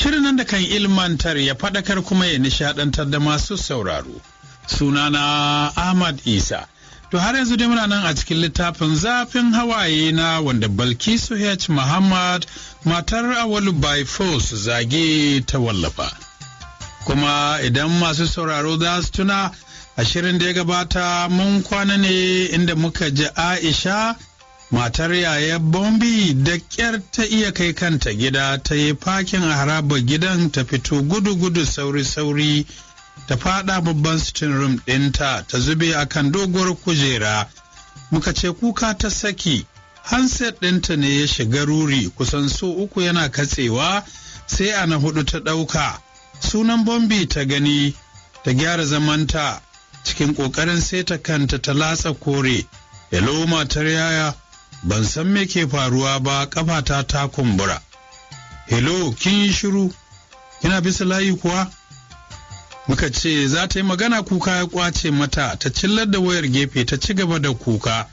Shirin nan da kan ilmantar, ya faɗakar, kuma ya nishaɗantar da masu sauraro. Sunana Ahmad Isa. To, har yanzu dai muna nan a cikin littafin Zafin Hawaye na, wanda Balkisu H. Muhammad, matar Awalu by Force Zage, ta wallafa. Kuma idan masu sauraro za su tuna, a shirin da ya gabata mun kwana ne inda muka ji Aisha, matar yaya Bombi, da ƙyar ta iya kai kanta gida, ta yi fakin a harabar gidan, ta fito gudu-gudu, sauri-sauri, ta fada babban sitting room ɗinta, ta zube akan doguwar kujera. Muka ce kuka ta saki. Handset ɗinta ne ya shiga ruri kusan so uku yana katsewa, sai a na hudu ta ɗauka. Sunan Bombi ta gani. Ta gyara zamanta, cikin ƙoƙarin saita kanta ta latsa kore. "Hello, matar yaya, ban san me ke faruwa ba, kafata ta kumbura. Hello, kin yi shiru, kina bisa layi kuwa?" Muka ce za ta yi magana kuka ya kwace mata, ta cillar da wayar gefe, ta ci gaba da kuka.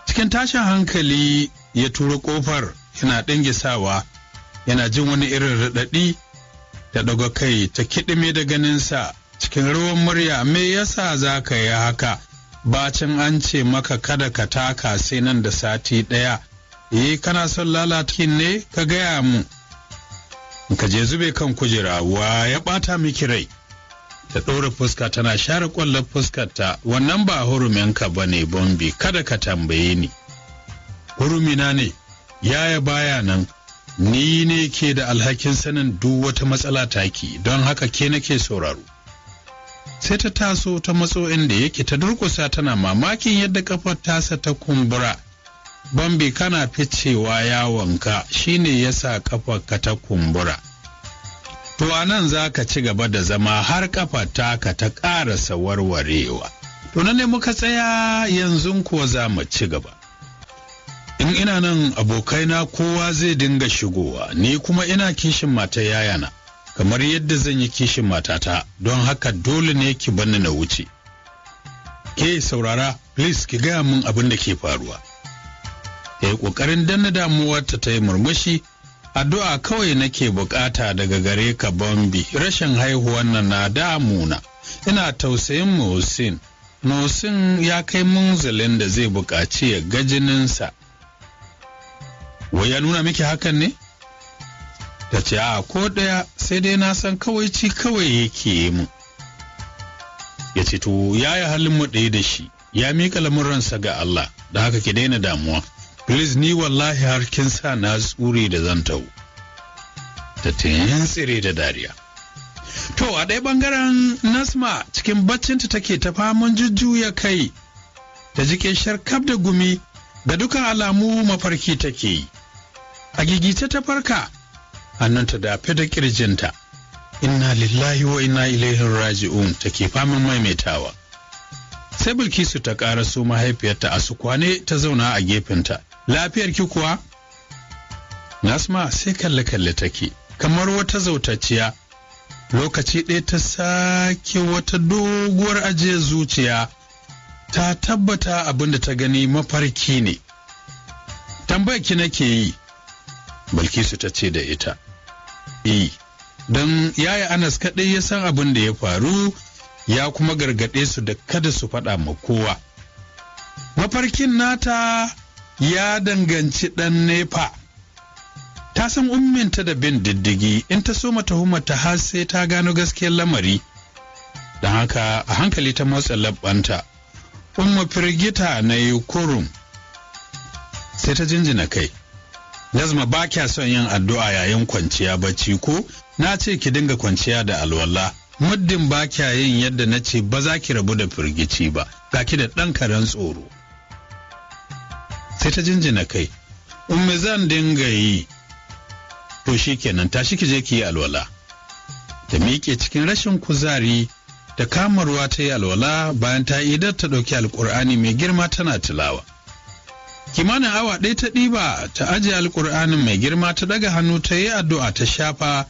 Cikin tashin hankali ya tura kofar yana ɗingisawa, yana jin wani irin raɗaɗi. Ta ɗaga kai, ta kiɗime da ganinsa. Cikin rawan murya, "Me yasa za ka yi haka, bacin an ce maka kada ka taka sai nan da sati ɗaya? Eh, kana son lalata ne? Ka gaya mu." Ka je zube kan kujera. "Wa ya ɓata miki rai?" Ta ɗora fuska tana share ƙwallon fuskarta. "Wannan ba huruminka ba ne, Bombi, kada ka tambaye ni." "Hurumina ne, yaya baya nan, ni ne ke da alhakin sanin duk wata matsala taki, don haka ke nake sauraro." Sai ta taso ta matso inda yake, ta durkusa tana mamakin yadda kafar tasa ta kumbura. "Bambi, kana ficewa yawonka, shine yasa kafarka ta kumbura. To, a nan za ka ci gaba da zama har kafar taka ta ƙarasa warwarewa." To, nan ne muka tsaya, yanzu kuwa za mu ci gaba. "In ina nan, abokaina kowa zai dinga shigowa, ni kuma ina kishin mata yayana kamar yadda zan yi kishin matata, don haka dole ne ki banni na wuce. Ke saurara, please ki gaya min abin da ke faruwa." Ta yi ƙoƙarin danna damuwarta, ta yi murmushi. "Addu'a kawai nake bukata daga gare ka, Bombi. Rashin haihuwan nan na damuna. Ina tausayin Muhsin. Muhsin ya kai munzalin da zai buƙaci ya ga jininsa." "Wai ya nuna miki hakan ne?" Ta ce, "A ko ɗaya, sai dai na san kawai ci kawai yake yi mu." Ya ce, "To, ya yi halin mu ɗaya da shi, ya miƙa lamuransa ga Allah, da haka ki daina damuwa. Please, ni wallahi har kin sa na tsure da zan tau." Ta tsire da dariya. To, a ɗaya ɓangaren, Nasma cikin baccinta take ta faman jujjuya kai, ta ji sharkaf da gumi, ga dukan alamu mafarki take yi. A gigice ta farka, hannunta dafe da kirjinta. "Inna lillahi wa inna ilaihi raji'un," take faman maimaitawa. Sai Bilkisu ta ƙaraso, mahaifiyarta a sukwane, ta zauna a gefenta. "Lafiyar ki kuwa, Nasma?" Sai kalle kalle take kamar wata zautacciya. Lokaci ɗaya ta sake wata doguwar ajiyar zuciya, ta tabbata abin da ta gani mafarki ne. "Tambayar ki nake yi," Bilkisu ta ce da ita. "E, don yaya Anas kaɗai ya san abin da ya faru, ya kuma gargaɗe su da kada su faɗa ma kowa." Mafarkin nata ya danganci ɗan NEPA. Ta san umminta da bin diddigi, in ta so mata har sai ta gano gaskiyar lamari. Don haka a hankali ta motsa labbanta. "Umma, firgita na yi kurum." Sai ta jinjina kai. "Nazma, ba kya son yin addu'a yayin kwanciya bacci ko? Na ce ki dinga kwanciya da alwala. Muddin ba kya yin yadda na ce, ba za ki rabu da firgici ba, ga ki da ɗan karen tsoro." Sai ta jinjina kai. "Ummi, zan dinga yi." "To shikenan, tashi ki je ki yi alwala." Ta miƙe cikin rashin kuzari, ta kama ruwa ta yi alwala. Bayan ta idar, ta ɗauki Alƙur'ani mai girma tana tilawa. Kimanin awa ɗaya ta ɗiba, ta ajiye Alƙur'anin mai girma, ta ɗaga hannu ta yi addu'a ta shafa.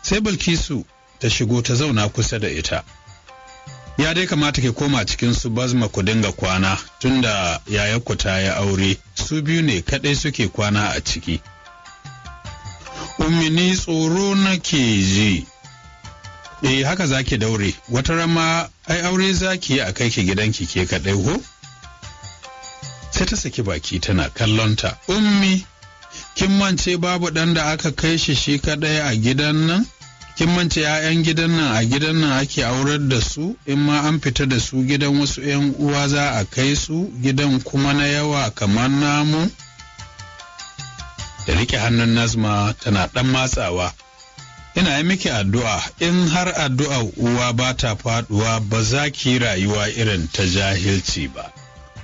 Sai Bilkisu ta shigo ta zauna kusa da ita. "Ya dai kamata ki koma cikin su Bazma ku dinga kwana, tunda yayarku ta yi aure, su biyu ne kaɗai suke kwana a ciki." Ummi, ni tsoro nake ji. Eh, haka zaki daure, wata rama ai aure zaki yi a kai ki gidanki ke kaɗai ko? Sai ta saki baki tana kallonta. Ummi, kin mance babu ɗan da aka kai shi shi kaɗai a gidan nan? Kin mance 'ya'yan gidan nan a gidan nan ake aurar da su, in ma an fita da su gidan wasu 'yan uwa za a kai su, gidan kuma na yawa kamar namu? Da riƙe hannun Nazma tana ɗan matsawa. Ina yi miki addu'a, in har addu'a uwa ba ta faɗuwa, ba za ki rayuwa irin ta jahilci ba,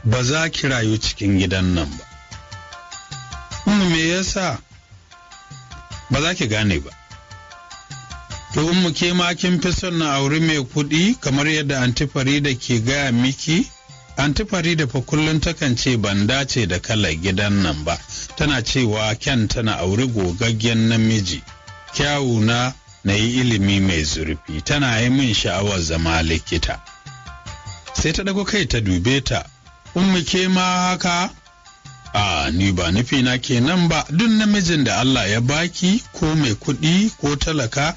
ba za ki rayu cikin gidan nan ba. Me yasa? Ba za ki gane ba. To ummu, ke ma kin fi son na auri mai kuɗi kamar yadda Anti Farida ke gaya miki? Anti Farida fa kullum takan ce ban dace da kalar gidan nan ba, tana cewa kyan tana auri gogaggen namiji, kyawuna na yi ilimi mai zurfi, tana yi min sha'awar zama likita. Sai ta ɗago kai ta dube ta. Ummu, ke ma haka? A, ni ba nufina kenan ba. Duk namijin da Allah ya baki, ko mai kuɗi ko talaka,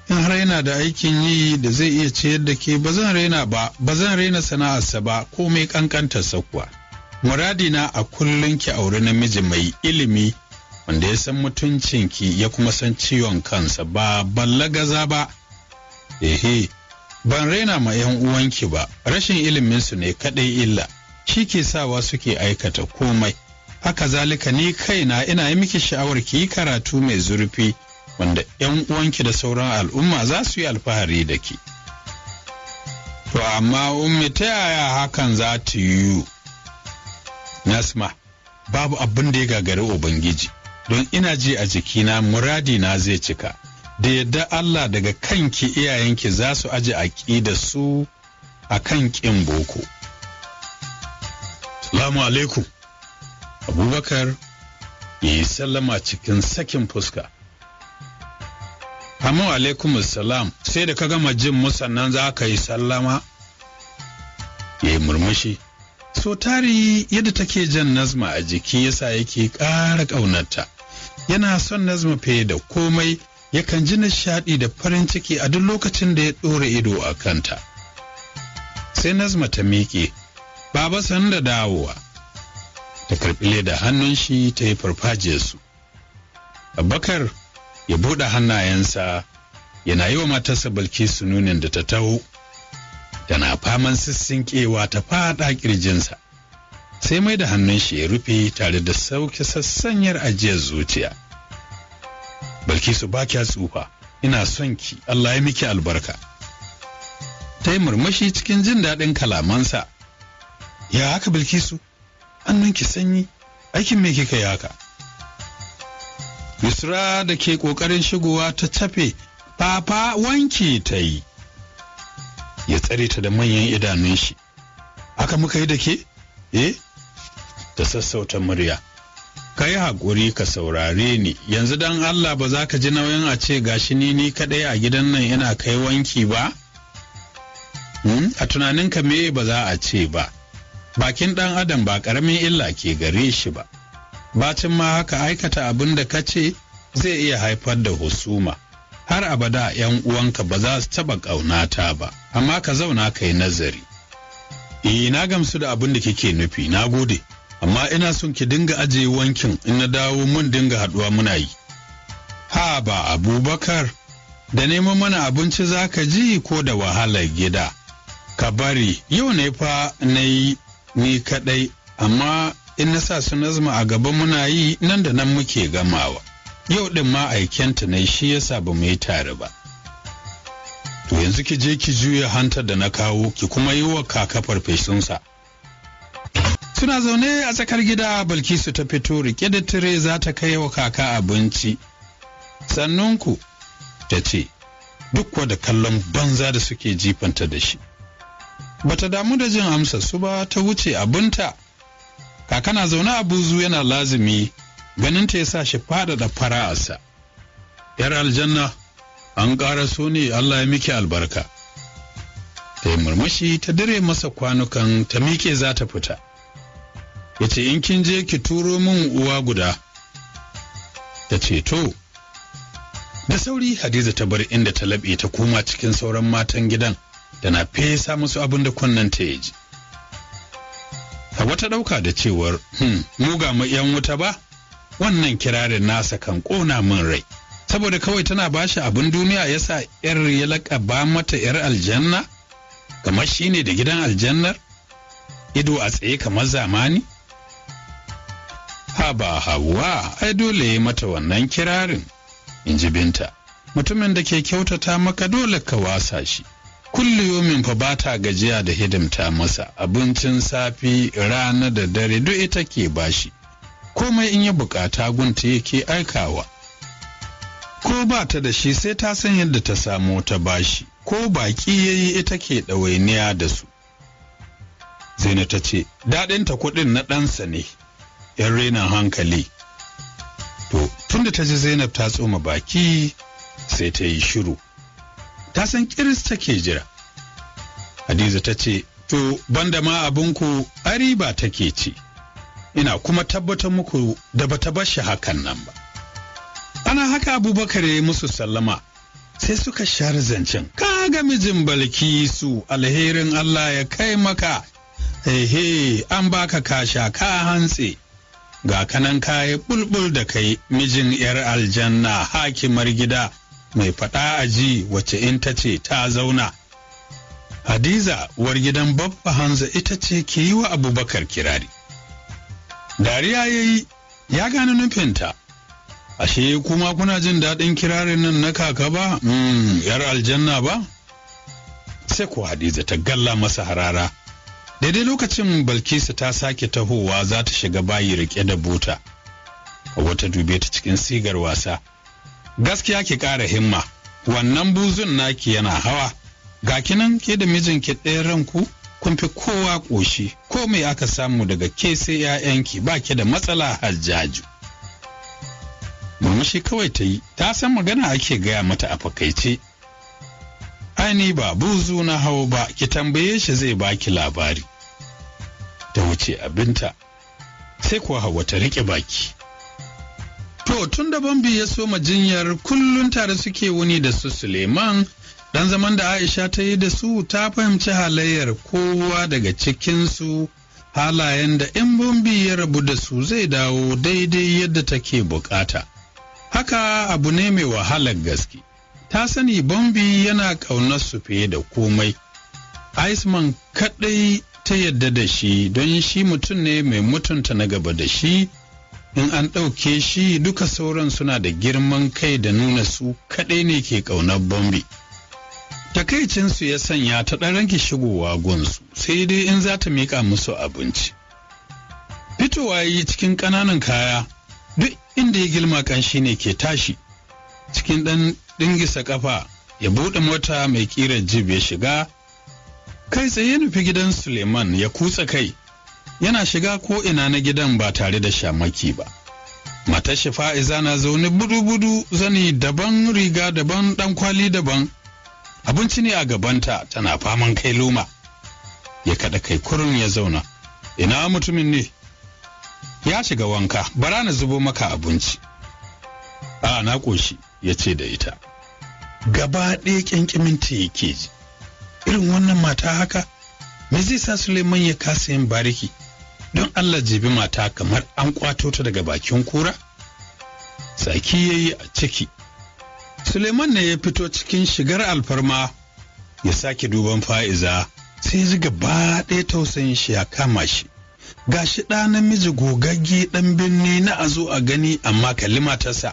in har yana da aikin yi da zai iya ciyar da ke, ba zan raina ba, ba zan raina sana'arsa ba, ko mai kankantarsa kuwa. Muradina a kullum ki auri namiji mai ilimi wanda ya san mutuncinki ya kuma san ciwon kansa, ba ballagaza ba. Ehe, ban raina ma 'yan uwanki ba, rashin iliminsu ne kaɗai illa, shi ke sawa suke aikata komai. Haka zalika ni kaina ina yi miki sha'awar ki yi karatu mai zurfi wanda 'yan uwanki da sauran al'umma za su yi alfahari da ki. To amma ummi, ta yaya hakan za ta yiwu? Nasma, babu abin da ya gagari Ubangiji, don ina ji a jikina muradi na zai cika. Da yadda Allah, daga kanki iyayenki za su aji aƙida su a kan ƙin boko. Salamu alaikum. Abubakar ya yi sallama cikin sakin fuska. Amu alaikum salam, sai da ka gama jin mu sannan za ka yi sallama? Ya yi murmushi. So tari yadda take jan Nazma a jiki yasa yake ƙara ƙaunarta. Yana son Nazma fiye da komai, yakan ji nishaɗi da farin ciki a duk lokacin da ya ɗora ido a kanta. Sai Nazma ta miƙe, Baba, san da dawowa. Ta karɓi leda hannun shi ta yi farfajiyarsu. Abubakar ya buɗe hannayensa yana yi wa matarsa Bilkisu nunin da ta taho. Tana faman sissinkewa ta faɗa ƙirjinsa. Sai mai da hannun shi ya rufe tare da sauke sassanyar ajiyar zuciya. Bilkisu, ba kya tsufa, ina son ki, Allah ya miki albarka. Ta yi murmushi cikin jin daɗin kalamansa. Ya haka Bilkisu, hannunki sanyi, aikin me kika yi haka? Yusra da ke ƙoƙarin shigowa ta cafe, Papa, wanki ta yi. Ya tsare ta da manyan idanun shi. Haka muka yi da ke? Eh? Ta sassauta murya. Ka yi haƙuri ka saurare ni, yanzu dan Allah ba za ka ji nauyin a ce gashi ni ni kaɗai a gidan nan ina kai wanki ba? A tunaninka me ba za a ce ba? Bakin ɗan adam ba ƙaramin illa ke gare shi ba. Bacin ma haka, aikata abin da ka ce zai iya haifar da husuma. Har abada ‘yan uwanka ba za su taɓa ƙaunata ba, amma ka zauna ka yi nazari. Eh, na gamsu da abin da kike nufi, na gode. Amma ina son ki dinga ajiye wankin, in na dawo mun dinga haɗuwa muna yi. Ha ba Abubakar, da neman mana abinci za ka ji ko da wahalar gida? Ka bari, yau ne fa na yi ni kaɗai, amma in na sa su Nazma a gaba muna yi, nan da nan muke gamawa. Yau ɗin ma aikenta na shi yasa ba mu yi tare ba. To yanzu ki je ki juya hantar da na kawo, ki kuma yi wa kaka farfesunsa. Suna zaune a tsakar gida, Bilkisu ta fito rike da tire za ta kai wa kaka abinci. Sannunku, ta ce, duk da kallon banza da suke jifanta da shi. Bata damu da jin amsa su ba, ta wuce abinta. Kaka na zaune a buzu yana lazumi, ganin ta ya sa shi faɗaɗa fara'arsa. Yar aljanna, an ƙara so ne, Allah ya miki albarka. Ta yi murmushi ta dire masa kwanukan, ta miƙe za ta fita. Ya ce, in kin je ki turo min uwa guda. Ta ce to. Da sauri Hadiza ta bar inda ta laɓe ta koma cikin sauran matan gidan da na fesa musu abin da kunnen ta ya ji. Hauwa ta ɗauka da cewar, mu ga mu ‘yan wuta ba, wannan kirarin nasa kan ƙona min rai. Saboda kawai tana bashi abin duniya ya sa ‘yar ya laƙaba mata ‘yar aljanna, kamar shi ne da gidan aljannar, ido a tsaye kamar zamani. Haba Hauwa, ai dole ya mata wannan kirarin, in ji Binta. Mutumin da ke kyautata maka dole ka wasa shi. Kulliyomin fa ba ta gajiya da hidimta masa, abincin safi, rana da dare duk ita ke bashi. Komai in ya bukata gunta yake aikawa. Ko ba ta da shi sai ta san yadda ta samo ta bashi, ko baki yayi ita ke ɗawainiya da su. Zainab ta ce, daɗinta kuɗin na ɗansa ne, ‘yan renin hankali. To, tunda ta ji Zainab ta tsoma baki sai ta yi shiru. Ta san kiris take jira. Hadiza ta ce, to, banda ma abinku riba take ci, ina kuma tabbatar muku da bata bar shi hakan nan ba. Ana haka Abubakar ya yi musu sallama, sai suka share zancen. Kaga mijin Balkisu, alherin Allah ya kai maka, ehe, an baka kasha ka hantse. Ga kanan kayi bulbul da kai mijin ‘yar aljanna hakimar gida mai faɗa aji wacce in ta ce ta zauna. Hadiza uwar gidan Babba Hanza ita ce ke yi wa Abubakar kirari. Dariya ya yi, ya gane nufinta. Ashe kuma kuna jin daɗin kirarin nan na kaka ba, ‘yar aljanna ba? Sai ko Hadiza ta galla masa harara. Daidai lokacin Balkisu ta sake tahowa za ta shiga bayi rike da buta. Wata dube ta cikin sigar wasa. Gaskiya ki ƙara himma, wannan buzun naki yana hawa. Ga kinan ke da mijinki ɗayan ranku kun fi kowa ƙoshi, ko me aka samu daga ke sai 'ya'yanki ba ki da matsala Hajjaju. Murmushi kawai ta yi, ta san magana ake gaya mata a fakaice. Ai ba buzu na hau ba, ki tambaye shi zai baki labari. Ta wuce abinta, sai kuwa Hauwa ta riƙe baki. To, tun da Bambi ya soma jinyar kullum tare suke wuni da su Suleiman, dan zaman da Aisha ta yi da su ta fahimci halayyar kowa daga cikinsu, halayen da in Bambi ya rabu da su zai dawo daidai yadda take bukata. Haka abu ne mai wahalar gaske. Ta sani Bambi yana ƙaunar su fiye da komai. Iceman kaɗai ta yadda da shi don shi mutum ne mai mutunta na gaba da shi. In an ɗauke shi duka sauran suna da girman kai da nuna su kaɗai ne ke ƙaunar Bambi. Takaicinsu ya sanya ta ɗan ranke shigowa gunsu, sai dai in za ta miƙa musu abinci. Fitowa yi cikin ƙananan kaya, duk inda ya gilma ƙanshi ne ke tashi. Cikin ɗan ɗingisa ƙafa ya buɗe mota mai ƙirar jib ya shiga, kai tsaye nufi gidan Suleiman ya kutsa kai. Yana shiga ko ina na gidan ba tare da shamaki ba. Matar shi Fa'iza na zaune budu-budu, zani daban, riga daban, ɗan kwali daban. Abinci ne a gabanta tana faman kai loma. Ya kaɗa kai kurun ya zauna. Ina mutumin ne? Ya shiga wanka, bara na zubo maka abinci. A na ƙoshi, ya ce da ita. Gaba ɗaya ƙyanƙyaminta yake ji. Irin wannan mata haka, me zai sa Suleiman ya kasa yin bariki? Don Allah jibi mata kamar an kwato ta daga bakin kura? Tsaki ya yi a ciki. Suleiman ne ya fito cikin shigar alfarma ya sake duban Fa'iza, sai ya ji gaba ɗaya tausayin shi ya kama shi. Gashi ɗa namiji gogagge ɗan birni na a zo a gani, amma kalli matarsa.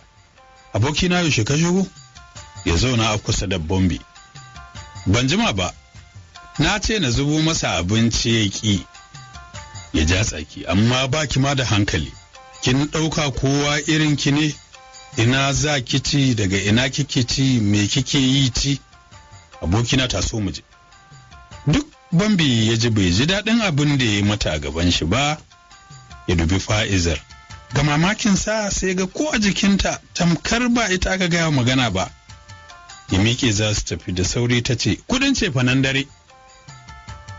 Abokina yaushe ka shigo? Ya zauna a kusa da Bombi. Ban jima ba, na ce na zubo masa abinci ya ƙi. Ya ja tsaki, amma ba ki ma da hankali. Kin ɗauka kowa irin ki ne? Ina za ki ci, daga ina kike ci, me kike yi ci? Abokina taso mu je. Duk Bambi ya ji bai ji daɗin abin da ya yi mata a gaban shi ba, ya dubi Fa'izar. Ga mamakin sa sai ga ko a jikinta tamkar ba ita aka gaya magana ba. Ya miƙe za su tafi da sauri ta ce, kuɗin cefanen dare.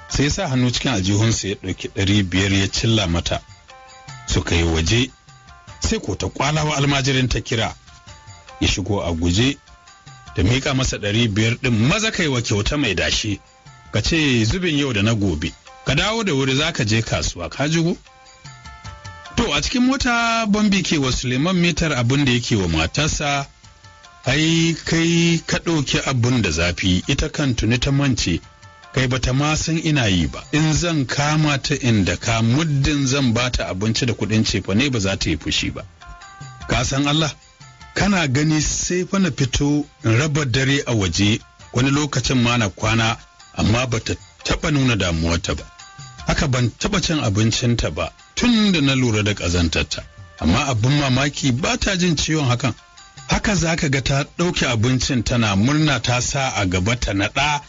Sai sa hannu cikin aljihunsa ya ɗauki 500 ya cilla mata. Suka yi waje, sai ko ta kwalawa almajirin ta kira. Ya shigo a guje ta miƙa masa 500 ɗin. Maza kai wa kyauta mai dashi, ka ce zubin yau da na gobe, ka dawo da wuri za ka je kasuwa, ka jigo. To a cikin mota Bambi ke wa Suleiman mitar abin da yake wa matarsa. Ai kai ka ɗauki abin da zafi, ita kan tuni ta mance, kai bata ma san ina yi ba. In zan kama ta inda ka muddin zan bata abinci da kuɗin cefa ne ba za ta yi fushi ba. Ka san Allah, kana gani sai fa na fito in raba dare a waje, wani lokacin ma na kwana, amma bata taɓa nuna damuwarta ba. Haka ban taɓa cin abincinta ba tun da na lura da ƙazantarta, amma abin mamaki ba ta jin ciwon hakan. Haka za ka ga ta ɗauke abincin tana murna, ta sa a gaba ta naɗa,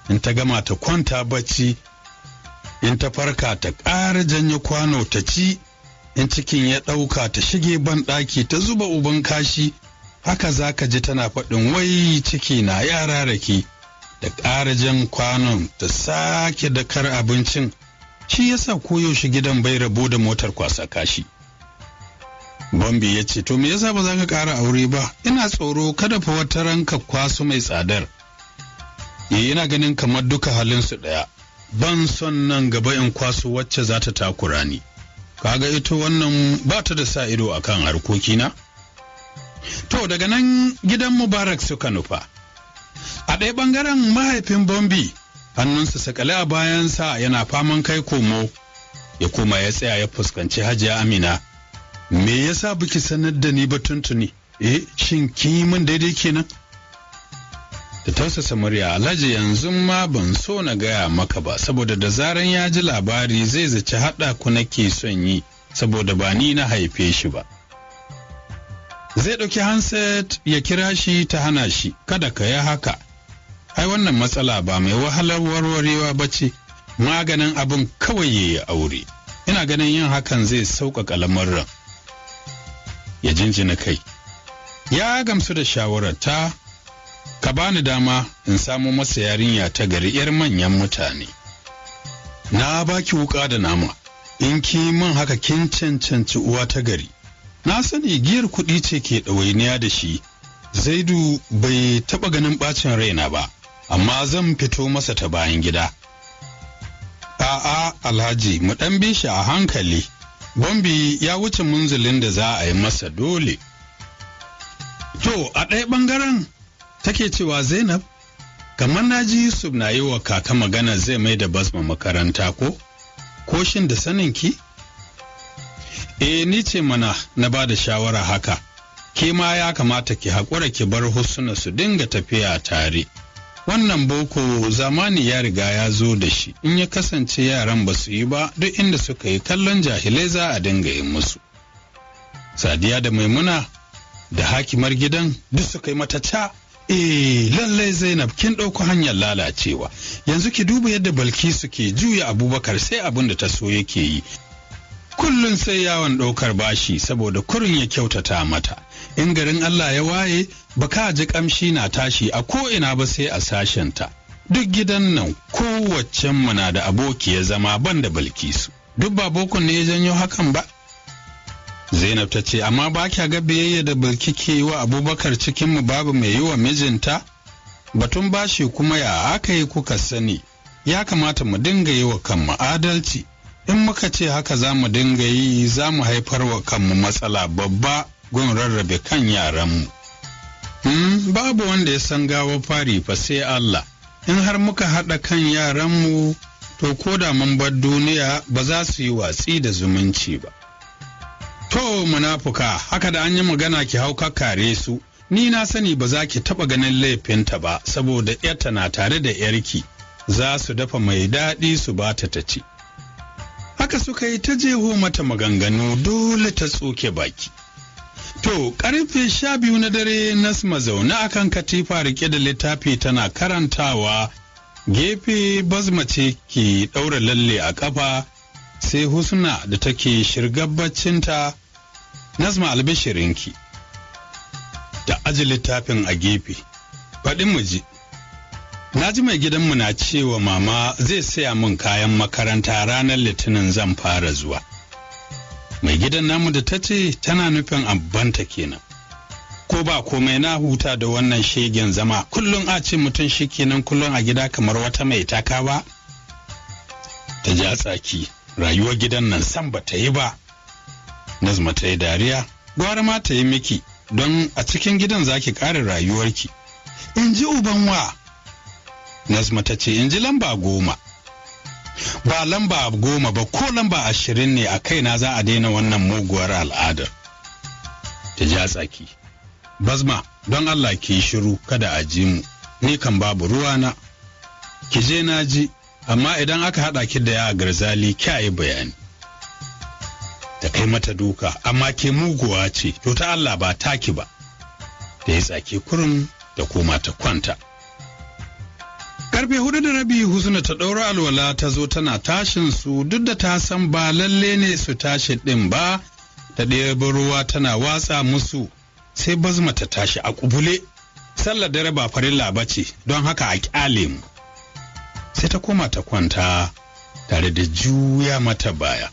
in ta gama ta kwanta bacci, in ta farka ta ƙara janyo kwano ta ci, in cikin ya ɗauka ta shige ban ɗaki ta zuba uban kashi. Haka za ka ji tana faɗin wai ciki na yara rake, da ƙara jan kwanon ta sake dakar abincin. Shi yasa koyaushe gidan bai rabo da motar kwasa kashi. Bambi ya ce, to me yasa ba za ka ƙara aure ba? Ina tsoro kada fa wata ranka kwaso mai tsadar. Ina ganin kamar duka halinsu ɗaya. Ban son nan gaba in kwaso wacce za ta takura ni. Kaga ita wannan ba ta da sa ido akan harkokina. To daga nan gidan Mubarak suka nufa. A ɗaya ɓangaren mahaifin Bambi, hannunsa sakale a bayansa yana faman kai komo, ya koma ya tsaya ya fuskanci Hajiya Amina. Me yasa biki sanar da ni ba tuntuni? Shin kin yi min daidai kenan? Da tausasa murya, Alhaji yanzu ma ban so na gaya maka ba, saboda da zaran ya ji labari zai zaci haɗa ku nake son yi, saboda ba ni na haife shi ba. Zai ɗauki handset ya kira shi ta hana shi, kada ka yi haka. Ai wannan matsala ba mai wahalar warwarewa ba ce, maganin abin kawai ya yi aure. Ina ganin yin hakan zai sauƙaƙa lamarin. Ya jinjina kai. Ya gamsu da shawarar ta, ka bani dama in samo masa yarinya ta gari 'yar manyan mutane. Na baki wuƙa da nama, in ki min haka kin cancanci uwa ta gari. Na sani giyar kuɗi ce ke ɗawainiya da shi, Zaidu bai taɓa ganin ɓacin raina ba, amma zan fito masa ta bayan gida. A'a Alhaji, mu ɗan bi shi a hankali, Bambi ya wuce munzulin da za a yi masa dole. To, a ɗaya ɓangaren take cewa Zainab, kamar na ji Yusuf na yi wa kaka magana zai mai da Basma makaranta ko? Ko shin da saninki? Eh, ni ce mana na ba da shawara haka. Ke ma ya kamata ki haƙura ki bar Husna su dinga tafiya tare. Wannan boko zamani ya riga ya zo da shi, in ya kasance yaran ba su yi ba, duk inda suka yi kallon jahilai za a dinga yi musu. Sadiya da Maimuna da hakimar gidan duk suka yi mata ca. Eh, lallai Zainab kin ɗauko hanyar lalacewa. Yanzu ki duba yadda Balkisu ke juya Abubakar sai abin da ta so yake yi. Kullum sai yawon ɗaukar bashi saboda kurin ya kyautata mata. In garin Allah ya waye, ba ka ji ƙamshi na tashi a ko'ina ba sai a sashenta. Duk gidan nan kowaccen mu na da aboki ya zama ban da Balkisu. Duk ba bokon ne ya janyo hakan ba? Zainab ta ce, amma ba kya ga biyayya da Bilki ke yi wa Abubakar cikin mu babu mai yi wa mijinta? Batun bashi kuma ya aka yi kuka sani, ya kamata mu dinga yi wa kanmu adalci. In muka ce haka za mu dinga yi, za mu haifar wa kanmu matsala babba gun rarrabe kan yaranmu. Babu wanda ya san gawa fari fa sai Allah. In har muka haɗa kan yaranmu, to ko da mun bar duniya ba za su yi watsi da zumunci ba. To munafuka, haka da an yi magana ki hau kare su, ni na sani ba za ki taɓa ganin laifinta ba, saboda ‘yarta na tare da ‘yarki, za su dafa mai daɗi su ba ta ta ci. Haka suka yi ta jeho mata maganganu dole ta tsoke baki. To, 12:00 na dare Nasma zaune akan katifa rike da littafi tana karantawa, gefe Bazma ce ke ɗaura lalle a ƙafa, sai Husna da take shirgabbacinta. Nazma albishirinki. Da aji littafin a gefe, faɗin mu ji. Na ji mai gidanmu na cewa mama zai saya min kayan makaranta ranar Litinin zan fara zuwa. Mai gidan namu da ta ce tana nufin abbanta kenan. Ko ba komai na huta da wannan shegen zama, kullum a ce mutum shikenan kullum a gida kamar wata mai takawa. Ta ja tsaki, rayuwar gidan nan san ba ta yi ba. Nazma ta yi dariya, gwara ma ta yi miki, don a cikin gidan zaki ƙara rayuwarki. In ji uban wa. Nazma ta ce in ji lamba 10. Ba lamba 10 ba, ko lamba 20 ne a kaina za a daina wannan muguwar al'adar. Ta ja tsaki. Bazma, don Allah ki shiru kada a ji mu, ni kan babu ruwana. Ki je na ji, amma idan aka haɗa ki da ya garzali kya yi bayani. Ta kai mata duka, amma ke muguwa ce, to ta Allah ba taki ba. Ta yi tsaki kurum da koma ta kwanta. 4:15 Husna ta ɗaura alwala ta zo tana tashin su, duk da ta san ba lalle ne su tashi ɗin ba, ta ɗebo ruwa tana watsa musu, sai Bazma ta tashi a ƙubule. Sallar dare ba farilla ba ce, don haka a ƙyale mu. Sai ta koma ta kwanta tare da juya mata baya.